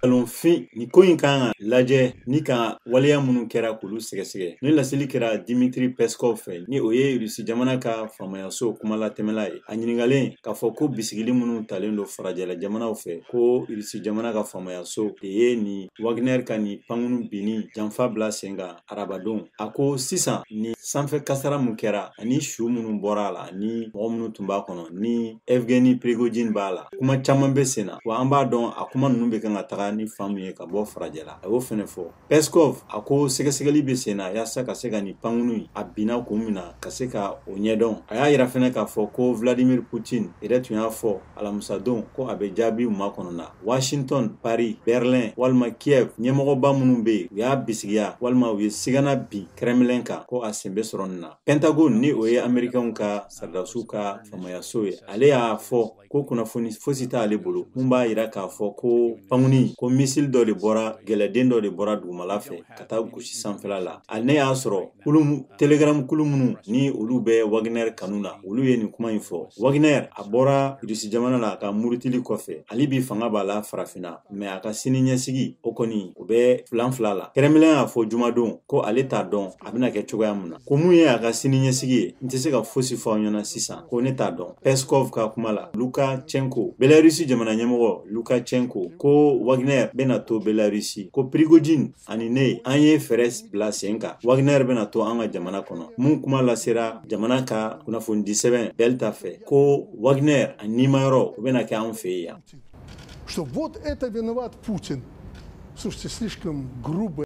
Nkalonfin nin ko in kan ka lajɛ ni ka waleya minnu kɛra k'olu sɛgɛsɛgɛ. Ni laseli kɛra Dimitri Peskov fɛ, ni o ye Rusi jamana ka faamayaso kumalatɛmɛla ye, a ɲininkalen k'a fɔ ko bisigili minnu talen don farajɛla jamanaw fɛ, ko Rusi jamana ka faamayaso de ye nin Wagner ka nin pankunu binni janfa bila sen kan arabadon, a ko sisan ni sanfɛ kasara mun kɛra ani su minnu bɔra a la ani mɔgɔ minnu tun b'a kɔnɔ ni Evgeny Prigojine b'a la, kuma caman bɛ sen na, wa an b'a dɔn a kuma ninnu bɛ kan ka taga ni fan min ye ka bɔ farajɛla. A y'o fɛnɛ fɔ. Peskov a ko sɛgɛsɛgɛli bɛ sen na yaasa ka se ka nin pankunu in a binna kun min na ka se ka o ɲɛdɔn. A y'a yira fɛnɛ k'a fɔ ko Vladimir Poutine yɛrɛ tun y'a fɔ alamisadon ko a bɛ jaabi makɔnɔ na. Washington, Paris, Berlin walima Kiev ɲɛmɔgɔba minnu bɛ yen, u y'a bisigiya walima u ye sigana bin Kremlin kan ko a sen bɛ sɔrɔ nin na. Pentagone, ni o ye Amerikɛnw ka sɔrɔdasiw ka faamayaso ye, ale y'a fɔ ko kunnafoni fosi t'ale bolo mun b'a yira k'a fɔ ko pankuni ko missile dɔ de bɔra, gɛlɛden dɔ de bɔra dugumala fɛ ka taa gosi sanfɛla la. Hali ne y'a sɔrɔ kulu Telegram kulu minnu ni olu bɛ Wagner kanu na, olu ye nin kuma in fɔ. Wagner a bɔra Rusi jamana la ka murutili kɔfɛ, hali bi fanga b'a la farafinna, mais a ka sini ɲɛsigi o kɔni o bɛ filan fila la. Kremlin y'a fɔ jumadon ko ale t'a dɔn a bɛna kɛ cogoya mun na, ko mun ye a ka sini ɲɛsigi ye, n tɛ se ka fosi fɔ aw ɲɛna sisan, ko ne t'a dɔn. Peskov ka kuma la, Lukashenko, Belarusi jamana ɲɛmɔgɔ Lukashenko ko Wagner bɛna to Belarusi, ko Prigojine ani ne an ye fɛɛrɛ bila sen kan, Wagner bɛna to an ka jamana kɔnɔ. Mun kuma lasera jamana ka kunnafonidi sɛbɛn Belta fɛ, ko Wagner a nimayɔrɔ o bɛna kɛ anw fɛ yan. Что вот это виноват Путин. Слушайте, слишком грубо.